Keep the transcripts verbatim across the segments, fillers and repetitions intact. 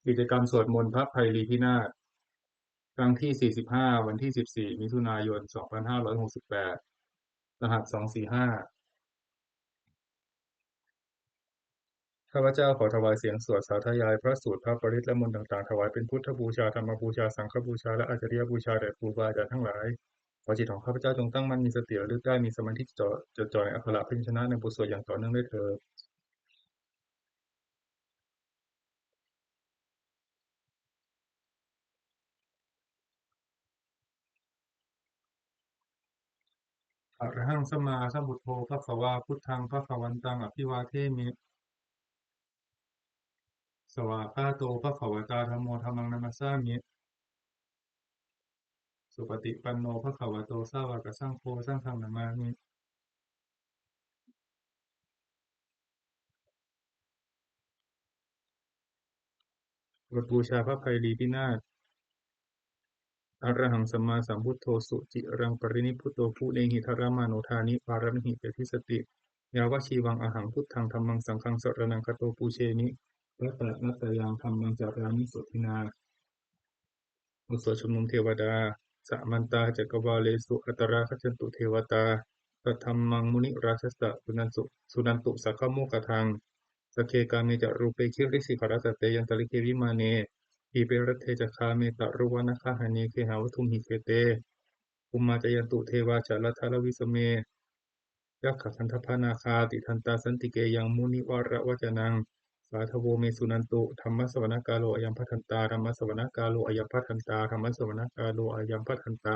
กิจกรรมสวดมนต์พระไพรีพินาศ ครั้งที่ สี่สิบห้า วันที่ สิบสี่ มิถุนายน สองพันห้าร้อยหกสิบแปด รหัส สองสี่ห้า ข้าพเจ้าขอถวายเสียงสวดสาธยายพระสูตร พระปริตร และมนต์ต่างๆ ถวายเป็นพุทธบูชา ธรรมบูชา สังฆบูชา และอาจาริยบูชาแด่ครูบาอาจารย์ทั้งหลาย ขอจิตของข้าพเจ้าจงตั้งมั่น มีสติระลึกได้ มีสมาธิจดจ่อ จดจ่อในอักขระพยัญชนะในบทสวดอย่างต่อเนื่องด้วยเถิด Arahaṃ sammāsambuddho bhagavā, buddhaṃ bhagavantaṃ abhivādemi. Svākkhāto bhagavatā dhammo, dhammaṃ namassāmi. Supaṭipanno bhagavato sāvakasaṅgho, saṅghaṃ namāmi. บทบูชาพระไพรีพินาศ Arahaṃ sammāsambuddho suciraṃ parinibbuto, guṇehi dharamāno dāni pāramīhi ca dissati, yāvajīvaṃ ahaṃ buddhaṃ dhammaṃ saṅghaṃ saraṇaṃ gato, pūjemi ratanattayaṃ dhammaṃ carāmi sotthinā. บทสวดชุมนุมเทวดา Samantā cakkavāḷesu atrāgacchantu devatā, saddhammaṃ munirājassa suṇantu, suṇantu saggamokkhadaṃ. Sagge kāme ca rūpe girisikharataṭe cantalikkhe vimāne, dīpe raṭṭhe ca gāme taruvanagahane gehavatthumhi khette, bhummā cāyantu devā jalathalavisame yakkhagandhabbanāgā, tiṭṭhantā santike yaṃ munivaravacanaṃ sādhavo me suṇantu. Dhammassavanakālo ayambhadantā, dhammassavanakālo ayambhadantā, dhammassavanakālo ayambhadantā.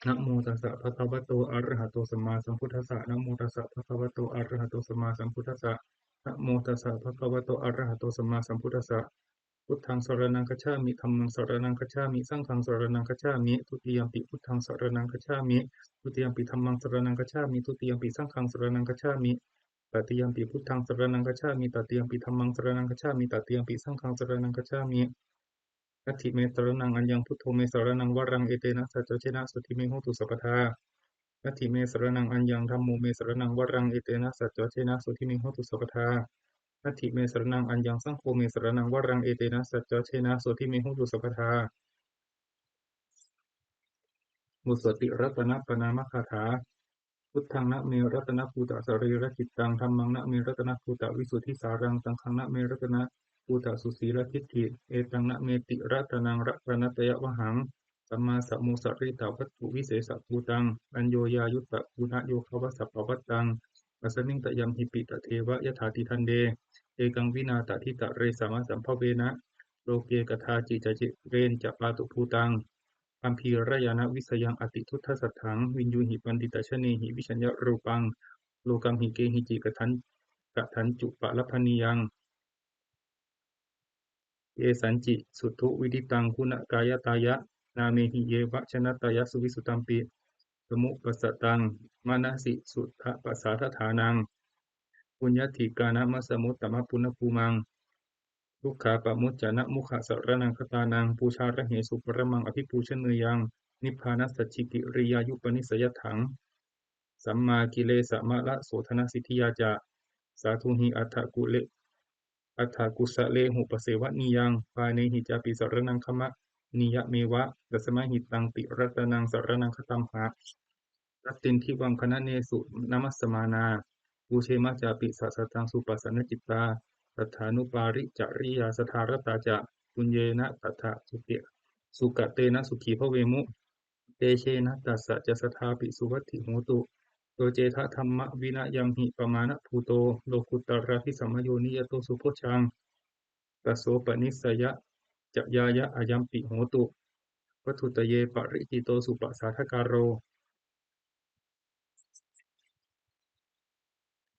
Namo tassa bhagavato arahato sammāsambuddhassa. Namo tassa bhagavato arahato sammāsambuddhassa. Namo tassa bhagavato arahato sammāsambuddhassa. Buddhaṃ saraṇaṃ gacchāmi. Dhammaṃ saraṇaṃ gacchāmi. Saṅghaṃ saraṇaṃ gacchāmi. Dutiyampi buddhaṃ saraṇaṃ gacchāmi. Dutiyampi dhammaṃ saraṇaṃ gacchāmi. Dutiyampi saṅghaṃ saraṇaṃ gacchāmi. Tatiyampi buddhaṃ saraṇaṃ gacchāmi. Tatiyampi dhammaṃ saraṇaṃ gacchāmi. Tatiyampi saṅghaṃ saraṇaṃ gacchāmi. Natthi me saraṇaṃ aññaṃ, buddho me saraṇaṃ varaṃ, etena saccavajjena sotthi me hotu sabbadā. Natthi me saraṇaṃ aññaṃ, dhammo me saraṇaṃ varaṃ, etena saccavajjena sotthi me hotu sabbadā. Natthi me saraṇaṃ aññaṃ, saṅgho me saraṇaṃ varaṃ, etena saccavajjena sotthi me hotu sabbadā. บทสวดติรัตนปณามคาถา Buddhaṃ na me ratanabhūtasareṛacittaṃ, dhammaṃ na me ratanabhūtavisuddhisāraṃ, saṅghaṃ na me ratanabhūtasusīladiṭṭhi, etaṃ na me tiratanaṃ ratanattayavhaṃ, sammāsamosarittavatthuvisesabhūtaṃ, aññoññayuttaguṇayogavasappavattāṃ, asmiṃ tayamhipi tadeva yathātiṭṭhañce, ekaṃ vinā tathitare samasambhavena, loke kadāci ca cireñca pātubhūtaṃ, gambhīrañāṇavisayaṃ atiduddasatthaṃ, viññūhi paṇḍitajanehi vijaññarūpaṃ, lokamhi kehici katañ-, katañcupalabhanīyaṃ, kesañci suddhuviditaṃ guṇakāyattāya, nāmehi yeva janattāya suvissutampi, samupassatāṃ manasi suddhapasādaṭṭhānaṃ, puññādhikāranamasamuttamapuññabhūmaṃ, dukkhāpamuccanamogghasaraṇaṃ gatānaṃ, pūjārahesu paramaṃ abhipūjanīyaṃ, nibbānasacchikiriyāyupanissayatthaṃ, sammākilesamālasodhanasiddhiyā ca, sādhūhi atthakule-, atthakūsalesupasevanīyaṃ, pāṇehi cāpi saraṇaṃ gamanīyameva, tasmā hi taṃ tiratanaṃ saraṇaṃ gatāmha. Rattindivaṃ bhaṇānesu namassamānā, pūjema cāpi sataṃ supasannacittāṃ, saddhānupāricariyā sadā ratā ca, puññena tattha suke-, sukatena sukhī bhavemu, tejena tassa ca sadā pi suvatthi hotu. Yo cetāthammavinayamhi pamāṇabhūto, lokuttaradhisamayoniyato subojjhaṃ, tasopanissayañāya ayampi hotu, vatthuttaye paricito supasādākāro.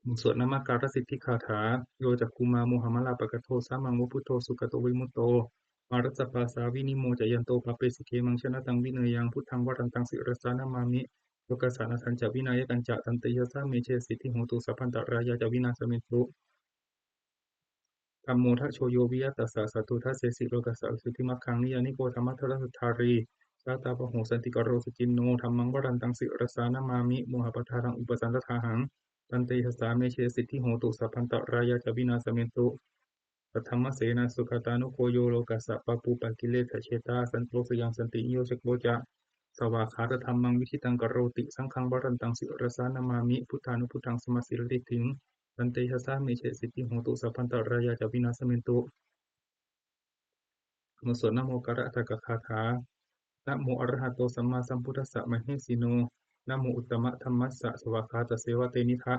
บทสวดนมการสิทธิคาถา Yo cakkhumā mohamalāpakaṭṭho, sāmaṃ va buddho sugato vimutto, mārassa pāsā vinimocayanto, pāpesi khemaṃ janataṃ vineyyaṃ, buddhaṃ varantaṃ sirasā namāmi, lokassa nāthañca vināyakañca, tantejasā me jayasiddhi hotu, sabbantarāyā ca vināsamentu. Dhammo dhajo yo viya tassa, satthu dassesi lokassa visuddhimaggaṃ, niyyāniko dhammadharassa dhārī, sātāvaho santikaro suciṇṇo, dhammaṃ varantaṃ sirasā namāmi, mohappadālaṃ upasantadāhaṃ, tantejasā me jayasiddhi hotu, sabbantarāyā ca vināsamentu. Saddhammasenā sugatānugo yo lokassa pāpūpakilesajetā santo sayaṃ santiniyojako ca svākkhātadhammaṃ viditaṃ karoti saṅghaṃ varantaṃ sirasā namāmi buddhānubuddhaṃ samasīladiṭṭhiṃ. Tantejasā me jayasiddhi hotu sabbantarāyā ca vināsamentu. บทสวดนโมการะอัฏฐกถา Namo arahato sammāsambuddhassa mahesino. Namo uttamadhammassa svākkhātasseva tenidha.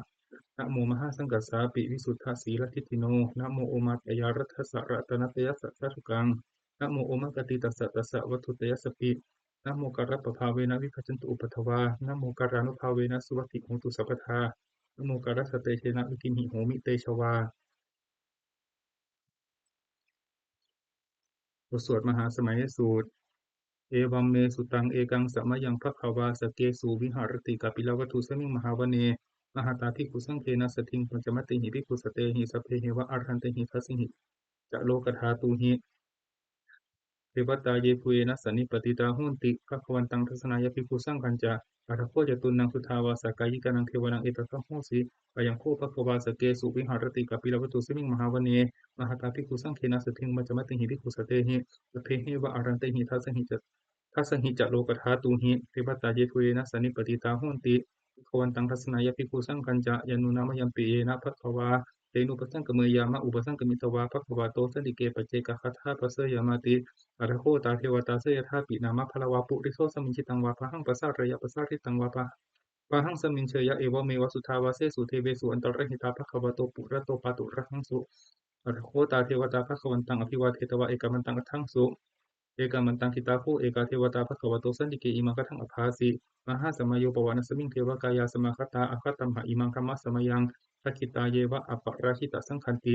Namo mahāsaṅghassāpi visuddhasīladiṭṭhino. Namo omātyāraddhassa ratanattayassa sādhukaṃ. Namo omakātītassa tassa vatthuttayassapi. Namokārappabhāvena vigacchantu upaddavā. Namokārānubhāvena suvatthi hotu sabbadā. Namokārassa tejena vidhimhi homi tejavā. บทสวดมหาสมัยสูตร Evaṃ me sutaṃ. Ekaṃ samayaṃ bhagavā sakkesu viharati kapilavatthusmiṃ mahāvane mahatā bhikkhusaṅghena saddhiṃ pañcamattehi bhikkhusatehi sabbeheva arahantehi dasahi ca lokadhātūhi devatā yebhuyyena sannipatitā honti bhagavantaṃ dassanāya bhikkhusaṅghañca. Atha kho catunnaṃ suddhāvāsakāyikānaṃ devānaṃ etadahosi: Ayaṃ kho bhagavā sakkesu viharati kapilavatthusmiṃ mahāvane mahatā bhikkhusaṅghena saddhiṃ pañcamattehi bhikkhusatehi sabbeheva arahantehi dasahi ca dasahi ca lokadhātūhi devatā yebhuyyena sannipatitā honti bhagavantaṃ dassanāya bhikkhusaṅghañca. Yannūna mayampi yena bhagavā tenupasaṅkameyyāma, upasaṅkamitvā bhagavato santike paccekagāthā bhāseyyāmāti. Atha kho tā devatā seyyathāpi nāma balavā puriso sammiñjitaṃ vā bāhaṃ pasāreyya, pasāritaṃ vā bāhaṃ sammiñjeyya, evameva suddhāvāsesu devesu antarahitā bhagavato purato pāturahaṃsu. Atha kho tā devatā bhagavantaṃ abhivādetvā ekamantaṃ aṭṭhaṃsu. Ekamantaṃ ṭhitā kho ekā devatā bhagavato santike imaṃ gāthaṃ abhāsi: Mahāsamayo pavanasmiṃ, devakāyā samāgatā; āgatamha imaṃ dhammasamayaṃ, dakkhitāyeva aparājitasaṅghanti.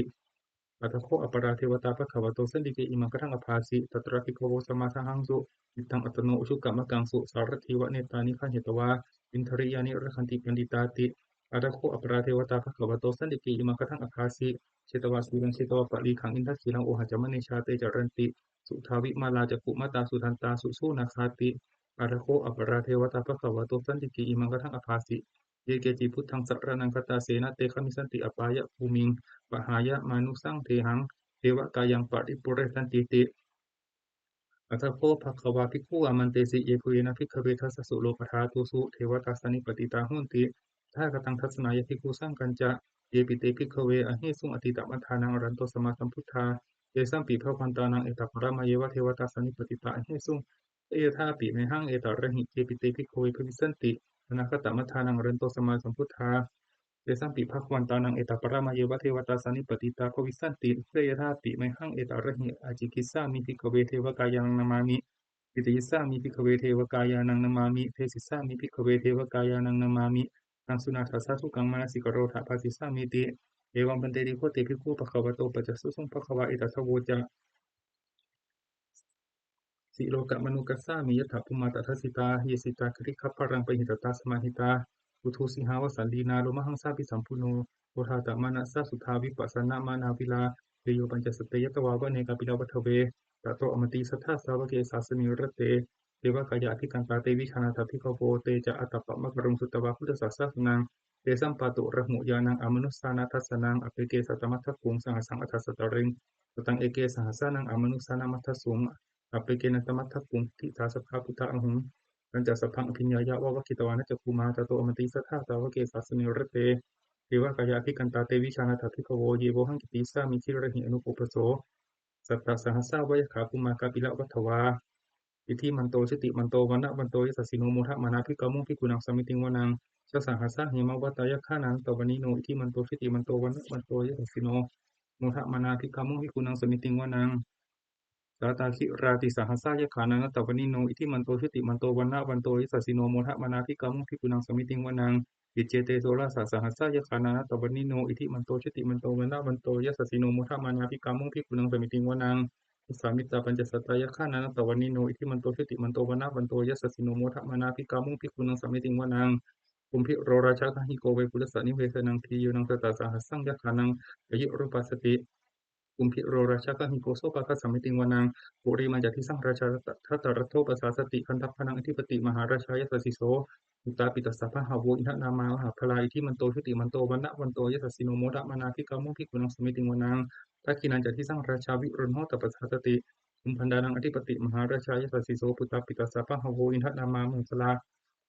Atha kho aparā devatā bhagavato santike imaṃ gāthaṃ abhāsi: Tatra bhikkhavo samādahaṃsu, cittaṃ attano ujukamakaṃsu; sārathīva nettāni gahetvā, indriyāni rakkhanti paṇḍitāti. Atha kho aparā devatā bhagavato santike imaṃ gāthaṃ abhāsi: Chetvā sīlaṃ chetvā palīghaṃ, indakhīlaṃ ohaccamanejā; te caranti suddhā vimalā, cakkhumatā sudantā susunāgāti. Atha kho aparā devatā bhagavato santike imaṃ gāthaṃ abhāsi: Ye keci buddhaṃ saraṇaṃ gatāse, na te gamissanti apāyabhūmiṃ; pahāya mānusaṃ dehaṃ, devakāyaṃ paripūressantīti. Atha kho bhagavā bhikkhū āmantesi: Yebhuyyena bhikkhave dasasu lokadhātūsu devatā sannipatitā honti tathāgataṃ dassanāya bhikkhusaṅghañca. Yepi te bhikkhave ahesuṃ atītamaddhānaṃ arahanto sammāsambuddhā, tesampi bhagavantānaṃ etaparamāyeva devatā sannipatitā ahesuṃ. Seyyathāpi mayhaṃ etarahi. Yepi te bhikkhave bhavissanti anāgatamaddhānaṃ arahanto sammāsambuddhā, tesampi bhagavantānaṃ etaparamāyeva devatā sannipatitā bhavissanti. Seyyathāpi mayhaṃ etarahi. Ācikkhissāmi bhikkhave devakāyānaṃ nāmāni. Kittayissāmi bhikkhave devakāyānaṃ nāmāni. Desissāmi bhikkhave devakāyānaṃ nāmāni. Taṃ suṇātha sādhukaṃ manasikarotha bhāsissāmīti. Evaṃ bhanteti kho te bhikkhū bhagavato paccassosuṃ. Bhagavā etadavoca: Silokamanukassāmi, yattha bhummā tadassitā; ye sitā girigabbharaṃ, pahitattā samāhitā. Puthū sīhāva sallīnā, lomahaṃsābhisambhuno; odātamanasā suddhā, vippasannamanāvilā. Bhiyyo pañcasate ñatvā, vane kāpilavatthave; tato āmantayi satthā, sāvake sāsane rate. Devakāyā abhikkantā, te vijānātha bhikkhavo; te ca ātappamakaruṃ, sutvā buddhassa sāsanaṃ. Tesampāturahu ñāṇaṃ, amanussāna dassanaṃ; appeke satamaddakkhuṃ, sahassaṃ atha sattariṃ. Sataṃ eke sahassānaṃ, amanussānamaddasuṃ; appekenantamaddakkhuṃ, disā sabbā phuṭā ahuṃ. Tañca sabbaṃ abhiññāya, vavakkhitvāna cakkhumā; tato āmantayi satthā, sāvake sāsane rate. Devakāyā abhikkantā, te vijānātha bhikkhavo; ye vohaṃ kittayissāmi, girāhi anupubbaso. Sattasahassā va yakkhā, bhummā kāpilavatthavā; iddhimanto jutimanto, vaṇṇavanto yasassino; modamānā abhikkāmuṃ, bhikkhūnaṃ samitiṃ vanaṃ. Chasahassā hemavatā, yakkhā nānattavaṇṇino; iddhimanto jutimanto, vaṇṇavanto yasassino; modamānā abhikkāmuṃ, bhikkhūnaṃ samitiṃ vanaṃ. Sātāgirā tisahassā, yakkhā nānattavaṇṇino; iddhimanto jutimanto, vaṇṇavanto yasassino; modamānā abhikkāmuṃ, bhikkhūnaṃ samitiṃ vanaṃ. Iccete soḷasasahassā, yakkhā nānattavaṇṇino; iddhimanto jutimanto, vaṇṇavanto yasassino; modamānā abhikkāmuṃ, bhikkhūnaṃ samitiṃ vanaṃ. Vessāmittā pañcasatā, yakkhā nānattavaṇṇino; iddhimanto jutimanto, vaṇṇavanto yasassino; modamānā abhikkāmuṃ, bhikkhūnaṃ samitiṃ vanaṃ. Kumbhīro rājagahiko, vepullassa nivesanaṃ; bhiyyo naṃ satasahassaṃ, yakkhānaṃ payirupāsati; kumbhīro rājagahiko, sopāga samitiṃ vanaṃ. Purimañca disaṃ rājā, dhataraṭṭho pasāsati; gandhabbānaṃ ādhipati, mahārājā yasassi so. puttāpi tassa bahavo indanāmā mahabbalā iddhimanto jutimanto vaṇṇavanto yasassino modamānā abhikkāmuṃ bhikkhūnaṃ samitiṃ vanaṃ. Dakkhiṇañca disaṃ rājā virūḷho tappasāsati. Kumbhaṇḍānaṃ ādhipati mahārājā yasassi so. Puttāpi tassa bahavo indanāmā mahabbalā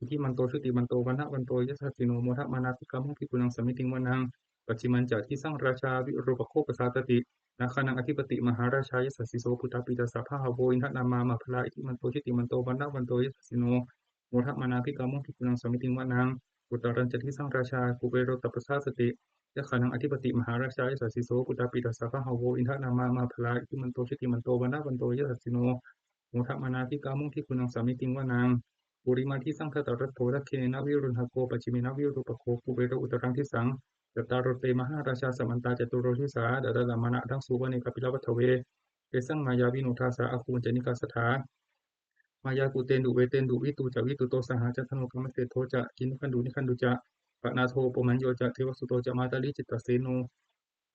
iddhimanto jutimanto vaṇṇavanto yasassino modamānā abhikkāmuṃ bhikkhūnaṃ samitiṃ vanaṃ. Pacchimañca disaṃ rājā virūpakkho pasāsati. Nāgānaṃ ādhipati mahārājā yasassi so. Puttāpi tassa bahavo indanāmā mahabbalā iddhimanto jutimanto vaṇṇavanto yasassino modamānā abhikkāmuṃ bhikkhūnaṃ samitiṃ vanaṃ. Uttarañca disaṃ rājā kuvero tappasāsati. Yakkhānaṃ ādhipati mahārājā yasassi so. Puttāpi tassa bahavo indanāmā mahabbalā iddhimanto jutimanto vaṇṇavanto yasassino modamānā abhikkāmuṃ bhikkhūnaṃ samitiṃ vanaṃ. Purimaṃ disaṃ dhataraṭṭho dakkhiṇena virūḷhako pacchimena virūpakkho kuvero uttaraṃ disaṃ. Cattāro te mahārājā samantā caturo disā daddallamānā aṭṭhaṃsu vane kāpilavatthave. Tesaṃ māyāvino dāsā āgū vañcanikā saṭhā. Māyā kuṭeṇḍu veṭeṇḍu viṭū ca viṭuṭo saha candano kāmaseṭṭho ca kinnughaṇḍu nighaṇḍu ca panādo opamañño ca devasūto ca mātali cittaseno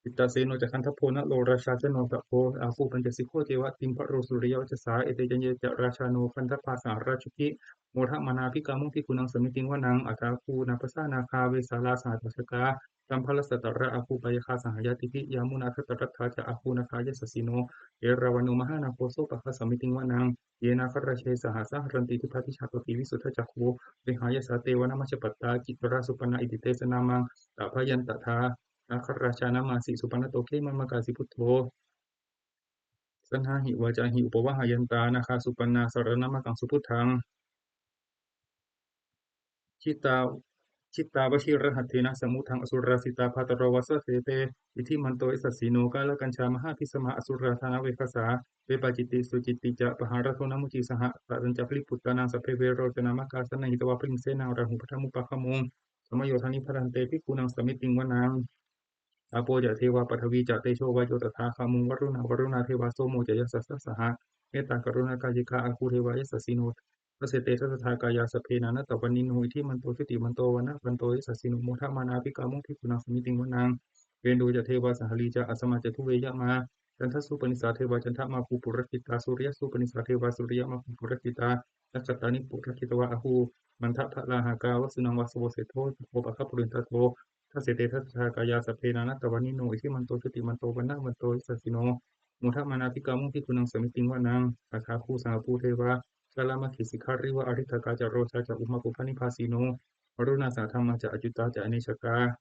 cittaseno ca gandhabbo naḷo rājā janosabho āgū pañcasikho ceva timbarū suriyavacchasā. Ete caññe ca rājāno gandhabbā saha rājubhi modamānā abhikkāmuṃ bhikkhūnaṃ samitiṃ vanaṃ. Athāgū nābhasā nāgā vesālā sahatacchakā kambalassatarā āgū pāyāgā saha ñātibhi. Yāmunā dhataraṭṭhā ca āgū nāgā yasassino erāvaṇo mahānāgo sopāga samitiṃ vanaṃ. Ye nāgarāje sahasā haranti dibbā dijā tapti visuddhacakkhū vehāyasā te vanamajjhapattā citrā supaṇṇā iti tesa nāmaṃ. Abhayantadā nāgarājānamāsi supaṇṇato khemamakāsi buddho. Saṇhāhi vācāhi upavhayantā nāgā supaṇṇā saraṇamakaṃsu buddhaṃ. Jitā jitā vajirahatthena samuddaṃ asurā sitā bhātaro vessāse te iddhimanto yasassino. Kālakañjā mahābhismā asurā dānaveghasā vepacitti sucitti ca pahārādo namucī saha. Satañca baliputtānaṃ sabbe verocanāmakā sannayhitvā baliṃ senaṃ rāhubhaddamupāgamuṃ. Samayodāni bhaddante bhikkhūnaṃ samitiṃ vanaṃ. Āpo ca devā paṭhavī ca tejo vāyo tadāgamuṃ varuṇā vāruṇā devā somo ca yasasā saha. Mettākaruṇākāyikā āgū devā yasassino. Dasete dasadhā kāyā sabbe nānattavaṇṇino iddhimanto jutimanto vaṇṇavanto yasassino modamānā abhikkāmuṃ bhikkhūnaṃ samitiṃ vanaṃ. Veṇḍū ca devā sahalī ca asamā ca duve yamā. Candassūpanisā devā candamāgū purakkhitā. Suriyassūpanisā devā suriyamāgū purakkhitā. Nakkhattāni purakkhitvā āgū mandavalāhakā vasūnaṃ vāsavo seṭṭho candano pāga purindado. Dasete dasadhā kāyā sabbe nānattavaṇṇino iddhimanto jutimanto vaṇṇavanto yasassino modamānā abhikkāmuṃ bhikkhūnaṃ samitiṃ vanaṃ. Athāgū sahabhū devā jalamaggisikhāriva ariṭṭhakā ca rojā ca ummāpupphanibhāsino varuṇā sahadhammā ca accutā ca anejakā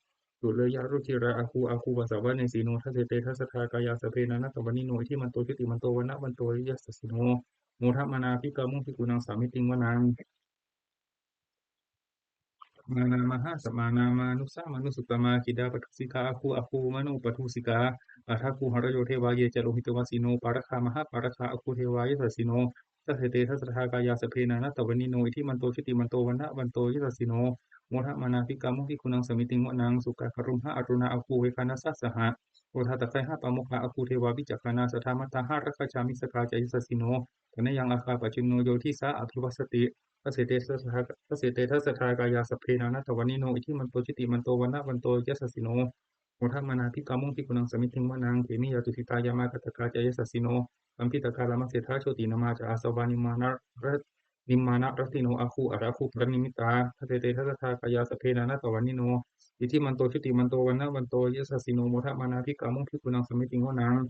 sūleyyarucirā āgū āgū vāsavanesino. Dasete dasadhā kāyā sabbe nānattavaṇṇino iddhimanto jutimanto vaṇṇavanto yasassino modamānā abhikkāmuṃ bhikkhūnaṃ samitiṃ vanaṃ. Samānā mahāsamānā mānusā mānusuttamā khiḍḍāpadūsikā āgū āgū manopadūsikā. Athāgū harayo devā ye ca lohitavāsino pāragā mahāpāragā āgū devā yasassino. Dasete dasadhā kāyā sabbe nānattavaṇṇino iddhimanto jutimanto vaṇṇavanto yasassino modamānā abhikkāmuṃ bhikkhūnaṃ samitiṃ vanaṃ. Sukkā karumhā aruṇā āgū veghanasā saha. Odātagayhā pāmokkhā āgū devā vicakkhaṇā sadāmattā hāragajā missakā ca yasassino. Thanayaṃ āgā pajjunno yo disā abhivassati. Dasete dasadhā dasete dasadhā kāyā sabbe nānattavaṇṇino iddhimanto jutimanto vaṇṇavanto yasassino modamānā abhikkāmuṃ bhikkhūnaṃ samitiṃ vanaṃ. Khemiyā tusitā yāmā kaṭṭhakā ca yasassino lambitakā lāmaseṭṭhā jotināmā ca āsavā nimmāna nimmānaratino āgū athāgū paranimmitā. Dasete dasadhā kāyā sabbe nānattavaṇṇino iddhimanto jutimanto vaṇṇavanto yasassino modamānā abhikkāmuṃ bhikkhūnaṃ samitiṃ vanaṃ.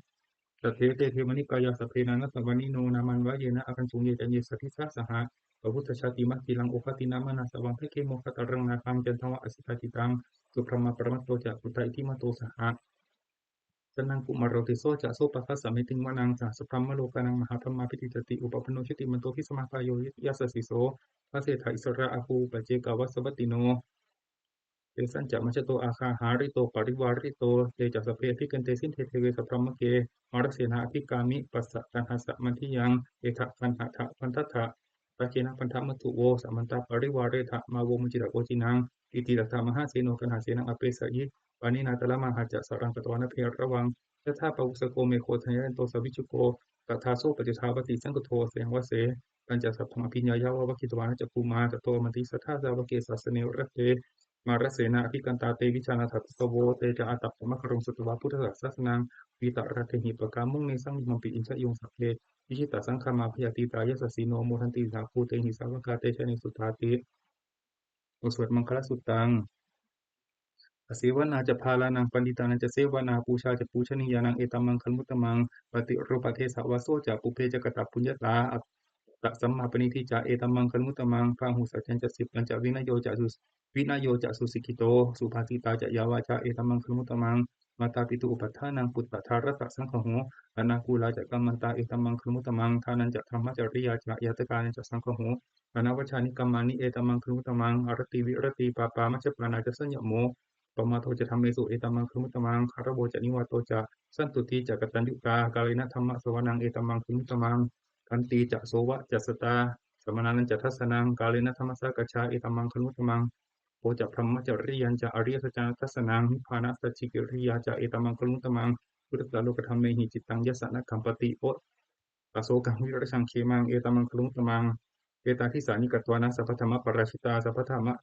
Saṭṭhete devanikāyā sabbe nānattavaṇṇino nāmanvayena āgañchuṃ ye caññe sadisā saha. Pavutthajātimakhīlaṃ oghatiṇṇamanāsavaṃ dakkhemoghataraṃ nāgaṃ candaṃva asitātitaṃ. Subrahmā paramatto ca puttā iddhimato saha. Sanaṅkumāro tisso ca sopāga samitiṃ vanaṃ. Sahassabrahmalokānaṃ mahābrahmābhitiṭṭhati upapanno jutimanto bhismākāyo yasassi so. Dasettha issarā āgū paccekavasavattino. Tesañca majjhato āgā hārito parivārito te ca sabbe abhikkante sinde deve sabrahmake. Mārasenā abhikkāmi passa kaṇhassa mandiyaṃ. Etha gaṇhatha bandhatha rāgena bandhamatthu vo samantā parivāretha mā vo muñcittha koci naṃ. Iti tattha mahāseno kaṇhasenaṃ apesayi pāṇinā talamāhacca saraṃ katvāna bheravaṃ. Yathā pāvussako megho thanayanto savijjuko tadā so paccudāvatti saṅkuddho asayaṃvase. Tañca sabbaṃ abhiññāya vavakkhitvāna cakkhumā tato āmantayi satthā sāvake sāsane rate. Mārasenā abhikkantā te vijānātha bhikkhavo te ca ātappamakaruṃ sutvā buddhassa sāsanaṃ. Vītarāgehi pakkāmuṃ nesaṃ vimampi iñjayuṃ. Sabbe vijitasaṅgāmā bhayātītā yasassino modanti saha bhūtehi sāvakā te janesutāti. บทสวดมังคลสุตตัง Asevanā ca bālānaṃ, paṇḍitānañca sevanā, pūjā ca pūjanīyānaṃ, etammaṅgalamuttamaṃ. Paṭirūpadesavāso ca, pubbe ca katapuññatā, attasammāpaṇidhi ca, etammaṅgalamuttamaṃ. Bāhusaccañca sippañca, vinayo ca su- vinayo ca susikkhito, subhāsitā ca yā vācā, etammaṅgalamuttamaṃ. Mātāpituupaṭṭhānaṃ, puttadārassa saṅgaho, anākulā ca kammantā, etammaṅgalamuttamaṃ. Dānañca dhammacariyā ca, ñātakānañca saṅgaho, anavajjāni kammāni, etammaṅgalamuttamaṃ. Āratī viratī pāpā, majjapānā ca saññamo, appamādo ca dhammesu, etammaṅgalamuttamaṃ. Gāravo ca nivāto ca, santuṭṭhī ca kataññutā, kālena dhammassavanaṃ, etammaṅgalamuttamaṃ. Khantī ca sovacassatā, samaṇānañca dassanaṃ, kālena dhammasākacchā, etammaṅgalamuttamaṃ. Tapo ca brahmacariyañca, ariyasaccāna dassanaṃ, nibbānasacchikiriyā ca, etammaṅgalamuttamaṃ. Phuṭṭhassa lokadhammehi, cittaṃ yassa na kampati, asokaṃ virajaṃ khemaṃ, etammaṅgalamuttamaṃ. Etādisāni katvāna, sabbatthamaparājitā, sabbatthama-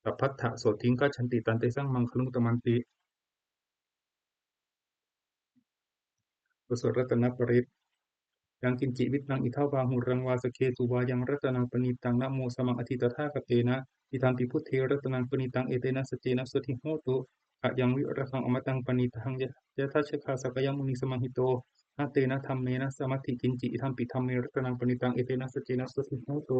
sabbattha sotthiṃ gacchanti, tantesaṃ maṅgalamuttamanti. บทสวดรัตนปริตร Yaṅkiñci vittaṃ idha vā huraṃ vā, saggesu vā yaṃ ratanaṃ paṇītaṃ, na no samaṃ atthi tathāgatena, idampi buddhe ratanaṃ paṇītaṃ, etena saccena suvatthi hotu. Khayaṃ virāgaṃ amataṃ paṇītaṃ, ya- yadajjhagā sakyamunī samāhito, na tena dhammena samatthi kiñci, idampi dhamme ratanaṃ paṇītaṃ, etena saccena suvatthi hotu.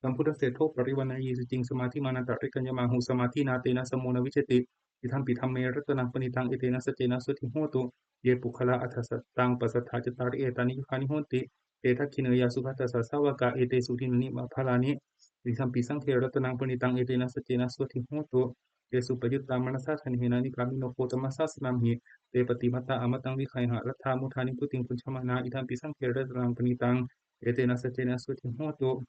Sambuddhaseṭṭho parivaṇṇayī suciṃ, samādhimānantarikaññamāhu, samādhinā tena samo na vijjati, idampi dhamme ratanaṃ paṇītaṃ, etena saccena suvatthi hotu. Ye puggalā aṭṭha sataṃ pasatthā, cattāri etāni yugāni honti, te dakkhiṇeyyā sugatassa sāvakā, etesu dinnāni mahapphalāni, idampi saṅghe ratanaṃ paṇītaṃ, etena saccena suvatthi hotu. Ye suppayuttā manasā daḷhena, nikkāmino gotamasāsanamhi, te pattipattā amataṃ vigayha, laddhā mudhā nibbutiṃ bhuñjamānā, idampi saṅghe ratanaṃ paṇītaṃ, etena saccena suvatthi hotu.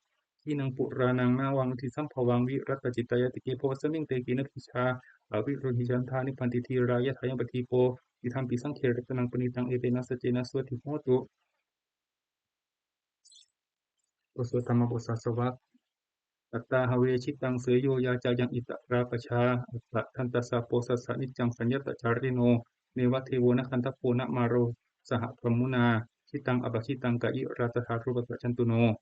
Khīṇaṃ purāṇaṃ navaṃ natthi sambhavaṃ, virattacittāyatike bhavasmiṃ, te khīṇabījā aviruḷhichandā, nibbanti dhīrā yathāyampadīpo, idampi saṅghe ratanaṃ paṇītaṃ, etena saccena suvatthi hotu. บทสวดธรรมบทสาสวะ Atthā have jitaṃ seyyo, yā cāyaṃ itarā pajā, attadantassa bojjhassa niccaṃ, saññatacārino neva devo na gandhabbo, na māro saha brahmunā, jitaṃ apajitaṃ kayirā, tathā rūpassa candano.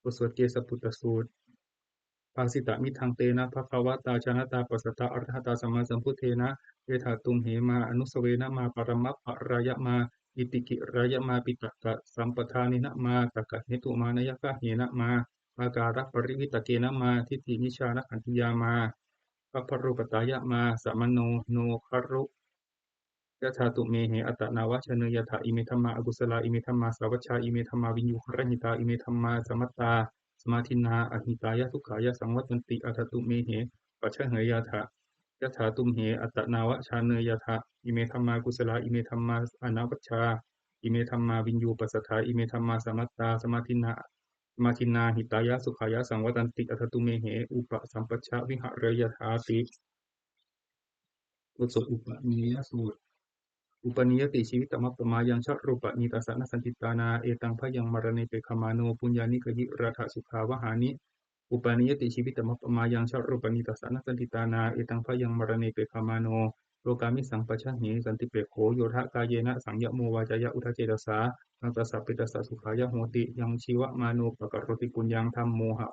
บทสวดเกสปุตตสูตร Bhāsitamidaṃ tena bhagavatā jānatā, passatā arahatā sammāsambuddhena, etha tumhe mā anusavena, mā paramapārāya, mā itikirāya, mā piṭakasampadā nena, mā takkahetu mā nāyakāhena, mā ākāraparivittakena, mā diṭṭhimicchānakandhiyā, mā gabbharūpatāya, mā samāno no garu yathā tumhehi. Attanāva jāneyyathā, ime dhammā akusalā, ime dhammā sāvajjā, ime dhammā viññūhirahitā, ime dhammā samattā samādinnā ahitāya dukkhāya saṃvattanti. Atha tumhehi pajāneyyathā, yathā tumhe. Attanāva jāneyyathā, ime dhammā kusalā, ime dhammā anavajjā, ime dhammā viññūpasadā, ime dhammā samattā samādinnā samādinnā hitāya sukhāya saṃvattanti. Atha tumhehi upasampajja vihareyyathāti. บทสวดอุปเนยยสูตร Upanīyati jīvitamappamāyu, yaṃ ca rūpaṃ nītassa na saṃcittā, nāyetaṃ bhayaṃ maraṇe pekkhamāno, puññāni kayirātasukhāvahāni. Upanīyati jīvitamappamāyu, yaṃ ca rūpaṃ nītassa na saṃcittā, nāyetaṃ bhayaṃ maraṇe pekkhamāno, lokāmisaṃ pajānāhi santipekkho. Yodha kāyena saṃyamo, vācāya uda cetasā, saṃtassa mettassa sukhāya hoti. Yaṃ jīvamāno pakaroti puññaṃ, dhammo ha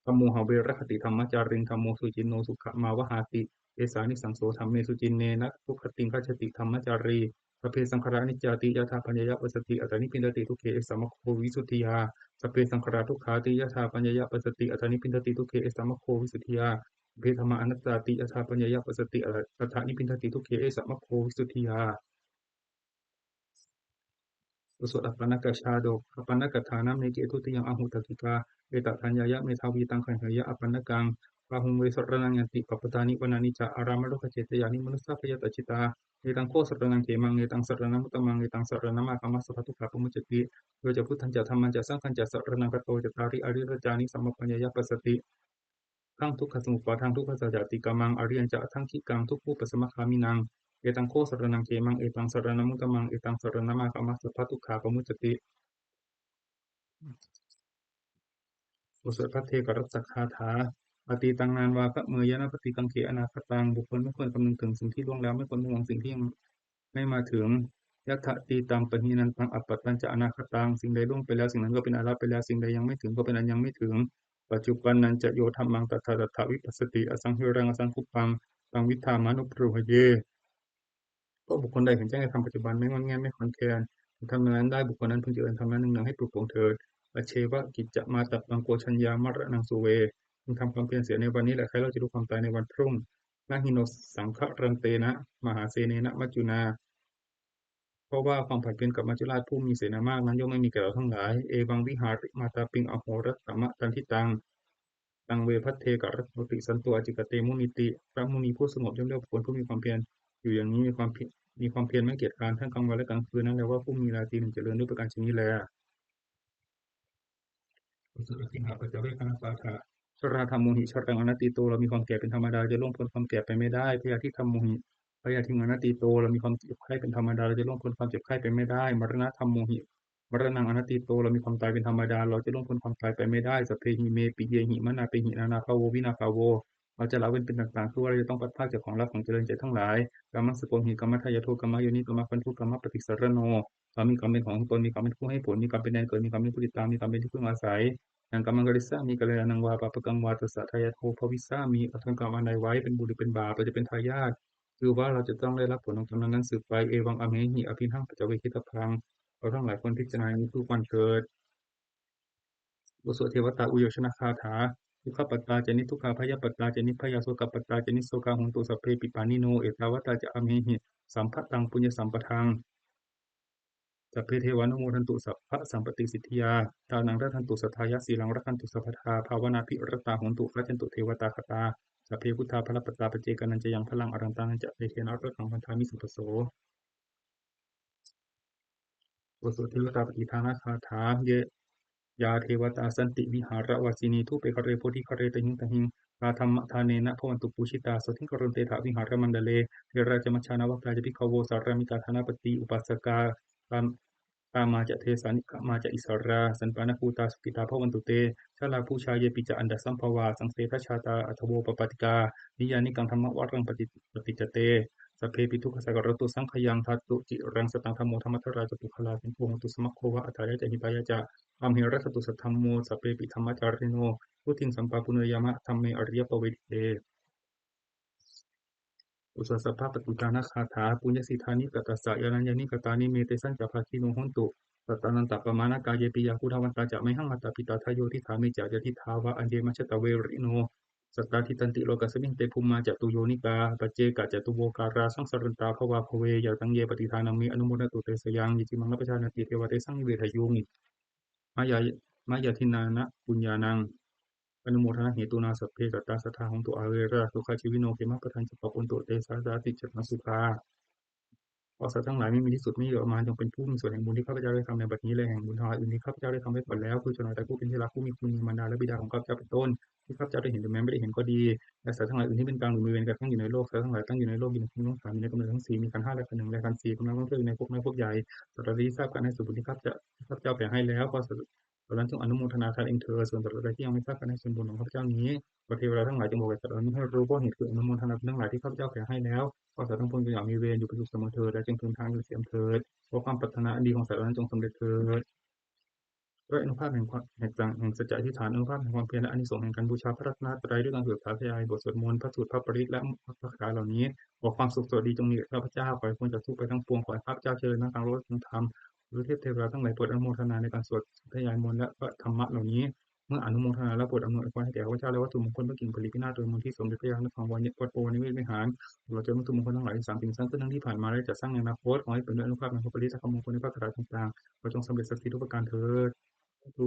dhammo have rakkhati dhammacāriṃ, dhammo suciṇṇo sukhamāvahāti, esānisaṃso dhamme suciṇṇe, na dugatiṃ gacchati dhammacārī. Sabbe saṅkhārā aniccāti, yadā paññāya passati, attānibbindati dukkhe, esa maggo visuddhiyā. Sabbe saṅkhārā dukkhāti, yadā paññāya passati, attānibbindati dukkhe, esa maggo visuddhiyā. Sabbe dhammā anattāti, yadā paññāya passati, attānibbindati dukkhe, esa maggo visuddhiyā. บทสวดอัปปณกชาดก Appaṇṇakaṭṭhānaṃ neke dutiyaṃ ahu, dakkhitāyatanyāya medhāvī, taṃ gaṇheyya appaṇṇakaṃ. Bahūn ve saraṇaṃ yanti, pabbatāni vanāni ca, ārāmarukkhacetyāni, manussā bhayātajjitā. Netaṃ kho saraṇaṃ khemaṃ, netaṃ saraṇamuttamaṃ, netaṃ saraṇamāgamma, sabbadukkhā pamuccanti. Yo ca buddhañca dhammañca saṅghañca saraṇaṃ gato, cattāri ariyañāṇī sampāññāya passati, khaṃ dukkhasamuppādaṃ dukkhassa ca atikkamaṃ, ariyañca aṭṭhaṅgikaṃ dukkhūpasamagāminaṃ. Etaṃ kho saraṇaṃ khemaṃ, etaṃ saraṇamuttamaṃ, etaṃ saraṇamāgamma, sabbadukkhā pamuccanti. บทสวดภัทเทกรัตตคาถา Atītaṃ nānvāgameyya nappaṭikaṅkhe anāgataṃ. บุคคลไม่ควรคำนึงถึงสิ่งที่ล่วงแล้ว ไม่ควรมุ่งหวังสิ่งที่ยังไม่มาถึง Yadatītampahīnantaṃ appattañca anāgataṃ. สิ่งใดล่วงไปแล้ว สิ่งนั้นก็เป็นอันละไปแล้ว สิ่งใดยังไม่ถึงก็เป็นอันยังไม่ถึง paccuppannañca yo dhammaṃ tattha tattha vipassati asaṃhiraṃ asaṅkuppaṃ taṃ viddhā manubrūhaye. เพราะบุคคลใดเห็นแจ้งในธรรมปัจจุบัน ไม่ง่อนแง่นไม่คลอนแคลน ถึงธรรมนั้นได้ บุคคลนั้นพึงเจริญธรรมนั้นเนืองๆ ให้ปลุกปลงเถิด Ajjeva kiccamātappaṃ ko jaññā maraṇaṃ suve. พึงทำความเพียรเสียในวันนี้แหละ ใครเล่าจะรู้ความตายในวันพรุ่ง Na hi no saṅgarantena mahāsenena maccunā. เพราะว่าความผัดเพี้ยนกับมัจจุราชผู้มีเสนามากนั้นย่อมไม่มีแก่เราทั้งหลาย Evaṃ vihārimātāpiṃ ahorattamatanditaṃ taṃ ve bhaddekarattoti santo ācikkhate munīti. พระมุนีผู้สงบย่อมเรียกบุคคลผู้มีความเพียรอยู่อย่างนี้ มีความเพียร มีความเพียรไม่เกียจคร้านทั้งกลางวันและกลางคืน นั้นแลว่าผู้มีราตรีหนึ่งเจริญด้วยประการฉะนี้แล. Ussatasiṅgapaccavekkhaṇagāthā. Jarādhammomhi jaraṃ anatīto. เรามีความแก่เป็นธรรมดา จะล่วงพ้นความแก่ไปไม่ได้ Byādhidhammomhi byādhiṃ anatīto. เรามีความเจ็บไข้เป็นธรรมดา เราจะล่วงพ้นความเจ็บไข้ไปไม่ได้ Maraṇadhammomhi maraṇaṃ anatīto. เรามีความตายเป็นธรรมดา เราจะล่วงพ้นความตายไปไม่ได้ Sabbehi me piyehi manāpehi nānābhāvo vinābhāvo. เราจะละเว้นเป็นต่างๆ คือว่าเราจะต้องพลัดพรากจากของรักของเจริญใจทั้งหลาย Kammassakomhi kammadāyādo kammayoni kammabandhu kammapaṭisaraṇo. เรามีกรรมเป็นของตน มีกรรมเป็นผู้ให้ผล มีกรรมเป็นแดนเกิด มีกรรมเป็นผู้ติดตาม มีกรรมเป็นที่พึ่งอาศัย Yaṃ kammaṃ karissāmi kalyāṇaṃ vā pāpakaṃ vā tassa dāyādo bhavissāmi. เราทำกรรมอันใดไว้ เป็นบุตรหรือเป็นบ่าว เราจะเป็นทายาท คือว่าเราจะต้องได้รับผลของกรรมนั้นๆ สืบไป Evaṃ amhehi abhiṇhaṃ paccavekkhitabbaṃ. เราทั้งหลายควรพิจารณาอย่างนี้ทุกวันเถิด บทสวดเทวตาอุยโยชนคาถา Dukkhappattā ca niddukkhā bhayappattā ca nibbhayā sokappattā ca nissokā hontu sabbepi pāṇino. Ettāvatā ca amhehi sambhataṃ puññasampadaṃ sabbe devānumodantu sabbasampattisiddhiyā. Dānaṃ dadantu saddhāya sīlaṃ rakkhantu sabbadā bhāvanābhiratā hontu gacchantu devatāgatā. Sabbe buddhā balappattā paccekānañca yaṃ balaṃ arahantānañca tejena rakkhaṃ bandhāmi sabbaso. บทสวดเทวตาปฏิทานคาถา Ye yā devatā santi vihāravāsinī thūpe ghare bodhighare tahiṃ tahiṃ, tā dhammadānena bhavantu pūjitā sotthiṃ karontedha vihāramaṇḍale. Therā ca majjhā navakā ca bhikkhavo sārāmikā dānapatī upāsakā, gāmā ca desā nigamā ca issarā, sappāṇabhūtā sukhitā bhavantu te. Jalābujā yepi ca aṇḍasambhavā saṃsedajātā athavopapātikā, niyyānikaṃ dhammavaraṃ paṭicca te, sabbepi dukkhassa karontu saṅkhayaṃ. Ṭhātu ciraṃ sataṃ dhammo dhammaddharā ca puggalā, saṅgho hotu samaggo va atthāya ca hitāya ca. Amhe rakkhatu saddhammo sabbepi dhammacārino, vuḍḍhiṃ sampāpuṇeyyāma dhamme ariyappavedite. บทสวดสัพพปฏิทานคาถา Puññassidāni katassa yānāni katāni me tesañca bhāgino hontu. Sattānantapamāṇakā yepi yā buddhavantā ca mayhaṃ mātā pitā dāyo diṭṭhā me ca ñātidhā va aññe majjhattā verino. Sattā tiṭṭhanti lokasmiṃ te bhummā ca tuvonikā, paccekā ca tuvokārā saṃsarantā bhavā bhave. Yā taṃ ye paṭidānaṃ me anumodantu te sayaṃ, ye cimaṃ na pajānanti te va tesaṃ nivedayuṃ. Mayā mayādinā na puññānaṃ anumodanahetunā sabbe sattā sadā hontu averā, sukhajīvino khemappadañca pāpuntu te sadā ticca maṅgalaṃ. ขอสัตว์ทั้งหลายไม่มีที่สุดไม่มีประมาณ จงเป็นผู้มีส่วนแห่งบุญที่ข้าพเจ้าได้ทำในบัดนี้ และแห่งบุญทั้งหลายอื่นที่ข้าพเจ้าได้ทำไว้ก่อนแล้ว คือชนเหล่าตระกูลเป็นที่รัก ผู้มีคุณมีมารดาและบิดาของข้าพเจ้าเป็นต้น ที่ข้าพเจ้าได้เห็นหรือแม้ไม่ได้เห็นก็ดี และสัตว์ทั้งหลายอื่นที่เป็นกลางหรือมีเวรกระทั่งอยู่ในโลก สัตว์ทั้งหลายตั้งอยู่ในโลก อยู่ในภพทั้งสาม อยู่ในกำเนิดทั้งสี่ มีขันธ์ห้าและขันธ์หนึ่งและขันธ์สี่ กำลังล่วงเสวยในภพน้อยภพใหญ่ สัตว์ใดที่ทราบการให้ส่วนบุญที่ข้าพเจ้า ที่ข้าพเจ้าแผ่ให้แล้ว ขอสัตว์เหล่านั้นจงอนุโมทนาทานเองเถิด ส่วนสัตว์ใดที่ยังไม่ทราบการให้ส่วนบุญของข้าพเจ้านี้ ขอเทวดาทั้งหลายจงบอกแก่สัตว์เหล่านั้นให้รู้ เพราะเหตุคืออนุโมทนาบุญทั้งหลายที่ข้าพเจ้าแผ่ให้แล้ว ขอสัตว์ทั้งปวงจงอย่ามีเวร อยู่เป็นสุขเสมอเถิด และจงถึงทางอันเกษมเถิด เพราะความปรารถนาอันดีของสัตว์เหล่านั้นจงสำเร็จเถิด ด้วยอานุภาพแห่งความ แห่งจัง แห่งสัจจะอธิษฐาน อานุภาพแห่งความเพียร และอานิสงส์แห่งการบูชาพระรัตนตรัย ด้วยการสวดสาธยายบทสวดมนต์ พระสูตร พระปริตร และพระคาถาเหล่านี้ ขอความสุขสวัสดีจงมีแก่ข้าพเจ้า ขอให้พ้นจากทุกข์ไปทั้งปวง ขอให้ข้าพเจ้าเจริญทั้งทางโลกและทางธรรม หรือเทพเทวดาทั้งหลายโปรดอนุโมทนาในการสวดสาธยายมนต์และพระธรรมะเหล่านี้ เมื่ออนุโมทนาแล้วโปรดอำนวยอวยพรให้แก่ข้าพเจ้าและวัตถุมงคลพระกิ่งผลิตพินาศโดยมนต์ที่สมเด็จพระยาณสังวรวัดโพธิ์วรนิเวศวิหาร ตลอดจนวัตถุมงคลทั้งหลายที่สามสิ่งสร้างขึ้นทั้งที่ผ่านมาและจะสร้างในอนาคต ขอให้เป็นด้วยอานุภาพแห่งพระปริตรและคำมงคลในพระคาถาต่างๆ ขอจงสำเร็จศักดิ์สิทธิ์ทุกประการเถิด สาธุ